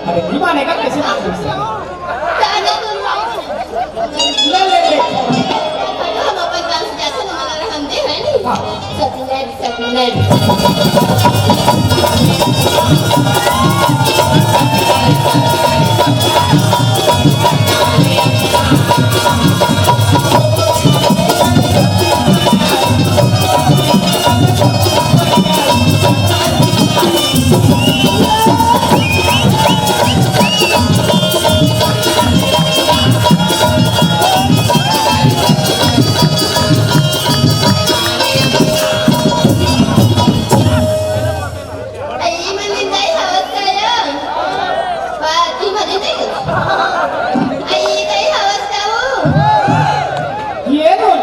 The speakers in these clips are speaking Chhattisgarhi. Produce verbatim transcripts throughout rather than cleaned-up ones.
अरे नहीं मानेगा, कैसे मान सकते हैं? ले, ले, ले। हम अपन काम से जाते हैं, हमारा हम दे, है नहीं? हाँ। सपना, सपना। आई, मम्मी, ताई, हवस काय? बाजी मध्ये नाही. आई, ताई, हवस का हो? ये बोल.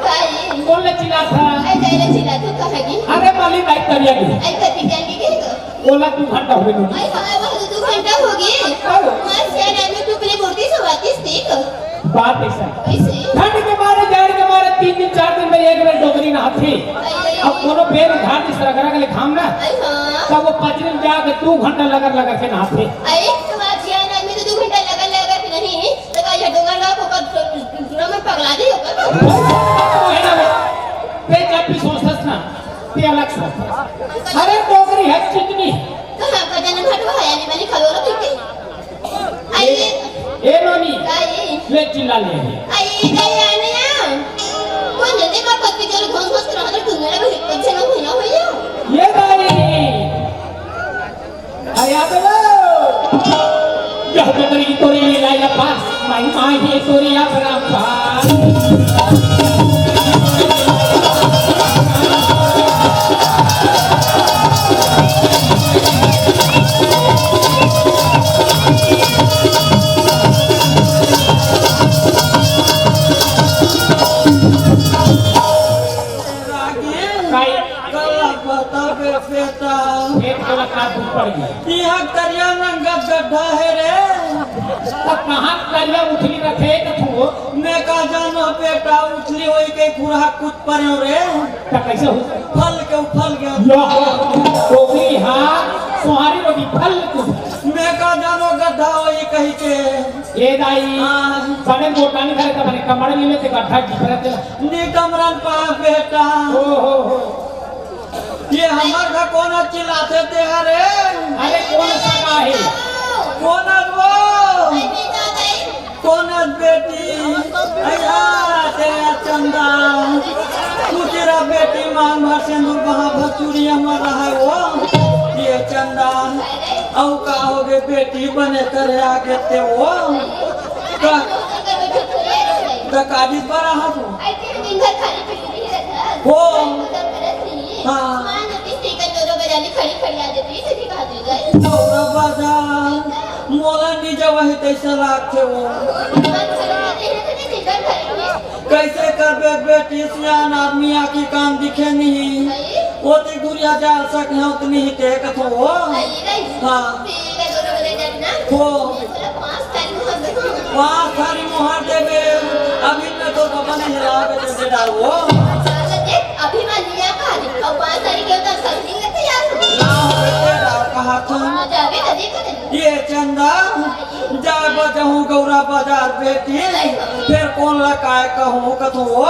ताई. कोण चिल्लात हा? आई, ताईला चिल्लात होता का की? अरे, माली बाई तरिया की. आई, कधी जाएंगे की ग? ओला दू घंटा हो गए. आई, हवा बहुत दो घंटा हो गए. आओ. मस्त यार, आदमी तू अपनी मूर्ति सवातीस देख. बात ऐसा है। कैसे? ठंड के मारे, जाड़ के मारे, तीन दिन, चार दिन में एक बेर डोकरी नहाथे। अरे। अब कोनो बेर उधार दिस रगरग ले खाम ना, अरे हाँ। तब वो पचरी में जाके दू घंटा लगड़ लगड़ के नहाथे। अरे, तो बात ये है ना, आदमी तो दू घंटा लगड़ लगड़ के नहीं, तो का ये डोंगर ना को का ड्रम में पगला दी होगा। वो है ना वो, ते जब भी सोचस ना, ते अलग सोचस। अरे, डोकरी है चिकनी। कहाँ का जन्म हटवा है, यानी मैंने खलोरा पीती। आई. ए नोनी, आई. ले चिल्ला ले। आई, आई, आने आ. कौन जल्दी का पत्ती चलो घोंस घोंस कर हमारे टूंगड़ा भी कुछ ना हुई ना हुई. ये दाई. अरे आ तो लो. यह तो तेरी तोरी लीला या पास, माई माई ये तोरी या बराबर. रागी, काई? कला बता बे बेटा। पेट के लगा दूर पड़ गया। इहाँ करिया नंगा गड्ढा है रे। तब कहाँ करिया उठली रखे तो तू? मैं का जानो बेटा, उठली होई के खुरहा कुछ पड़े रे। तो कैसे हो? फल के उफल गया। या, टोकरी हाँ, सोहारी रोटी फल कुछ। मैं का जानो गड्ढा होई कही के। ए दाई, हाँ। बने गोटानी करे त बने कमड़ ले लेते गड्ढा की तरह चला। नी कमरन पा बेटा। ओ हो हो। ये हमर घर कोन चिल्लाथे ते हरे? अरे कोन सगा हे? कोन वो? कोन बेटी? अया ते चंदा। कुचरा बेटी मांग भर सिंदूर बहा भर चूड़ी हमर रहा वो। ये चंदा। अउ का होगे बेटी बने करे आगे ते वो। का, त काबिज बड़ा हाथ हो। हो। हाँ। गौरा बाजार, मोला नी जवाही तैसे लागथे वो। कैसे करबे बेटी, सियान आदमी आँखी कान दिखे नहीं। ओती गुड़िया जा सके उतनी ही ते कथो हो। हाँ। हो। पाँच थारी मोहर देबे। अभी मैं तो बाबा नहीं हिला के दे डाल वो। अभी मान लिया का, अब पाँच तारीख के उधर सब दिन लेते यार। ना हो बेटे, डाल कहा था। ये चंदा, जाए बजाऊं गौरा बाजार बेटी, फिर कोन ला काय कहूं कथो हो।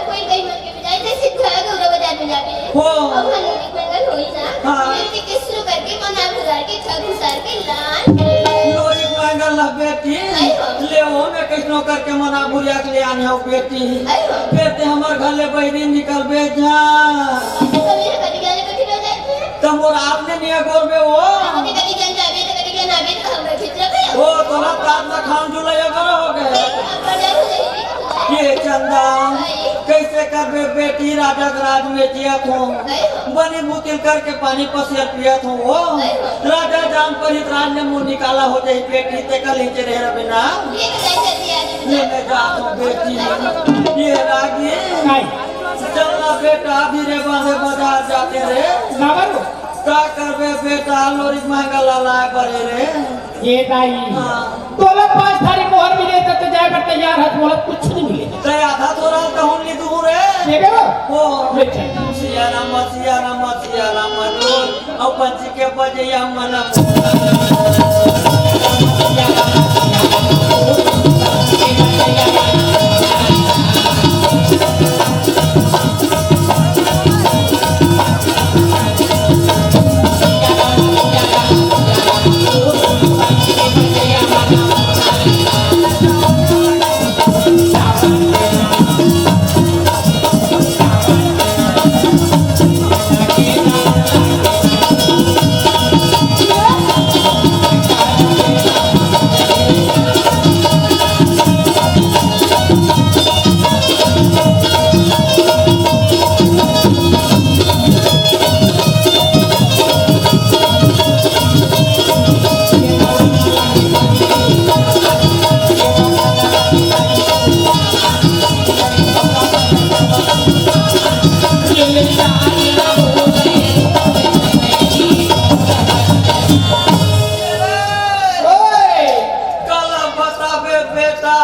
कोई गई मत के बजाय ते सीधा गौरा बाजार में जाबे। हो। अब हम लोग एक मंगल होई ना। हाँ। फिर के किस शुरू करके मना भुला के घर घुसार के लान। लोरी मंगल ला बेटी, ले हो मैं किसनो करके मना भुलिया के ले आने हो बेटी। फिर ते हमर घर ले बहिरी निकल बे जा। तो मेरे कभी गले बैठी रह जाती है। त मोर आपने निया गोर में वो। कभी कभी जन जाबे, तो कभी जन आबे, तो हमरे भीतर में। वो तोला तात ना खान जुला या करो हो गए। अब बड़ा हो गई। ये चंदा, कैसे करबे बेटी, राजा के राज में जिया थो। बनी बुतिल करके पानी पसिया पिया थो वो। राजा जान पर हित राज ने मुंह निकाला हो जाई बेटी, ते कल ही रहे रबे ना। ये तो जल्दी आ गई। ले मैं जा थो बेटी। ये रागी। नहीं। चलना बेटा, धीरे बांधे बाजार जाते रे। ना बाबू। का करबे बेटा, लोरी महंगा लाला बड़े रे। ये दाई, हाँ। तोला पाँच थारी मोहर मिले त, त जाए बर तैयार हस, मोला कुछ नहीं मिले। ते आधा थोड़ा तो हम ली दूर रे। देबे वो? हो। ले चल। सिया राम, सिया राम, सिया राम। ओए! काला बताबे बेटा।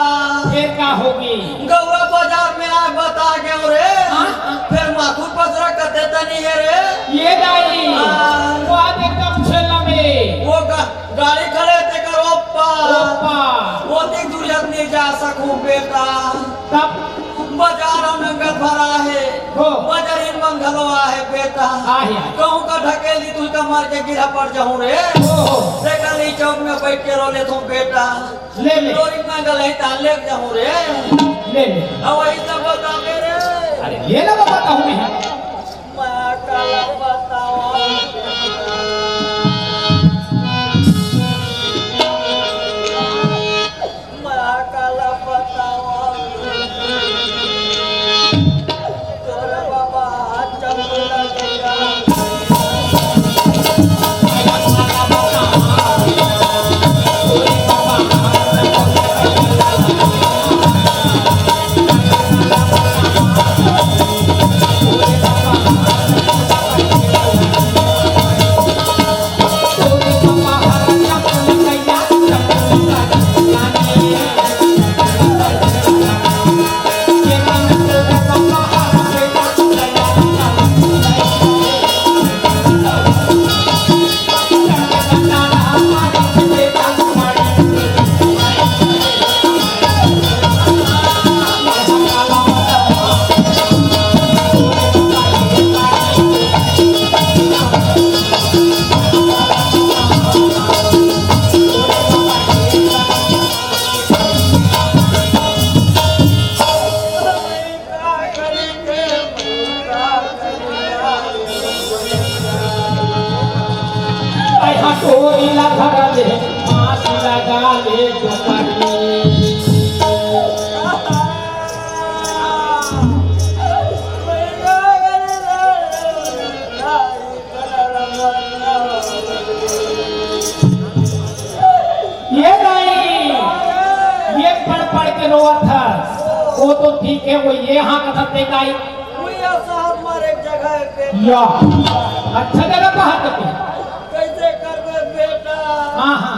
फेर का होगे? गौरा बाजार में आय बता गेंव रे। हाँ? फेर माखुर पसरा कते तनी हे रे। ए दाई, हाँ। वो आदे एकदम छेला में। वो गा-, गाड़ी खड़े तेकर ओप्पा। ओप्पा। वो दिक दूरिया नइ जा सकूं बेटा। तब? बाजार अउ नंगत भरा हे। हो। बाजारिन मन घलो आहे बेटा। आहे, आहे। कहूं का ढकेली तुही का मार के गिरा पड़ जाहूं रे। हो, हो। तेकर ले चौक में बइठ के रो लेथों बेटा। ले, ले। लोरी में गलही तान ले जाहूं रे। ले, ले। अब वही सब बताबे रे। अरे, ये ना बताऊं मैं। मैं काला बतावं। मैं काला बतावं। तोर बाबा चंदन के अइहा टोरी ला धरा दे, फांसी लगा ले तो परी। ए दाई, ए पढ़ पढ़ के रोवत हस, वो तो ठीक हे, वो ए हाँकत हस ते दाई। भुइयां शहर मारे के जगह हे बेटा। या, अच्छा जगह पा हस ते। कइसे करबे बेटा? हाँ, हाँ।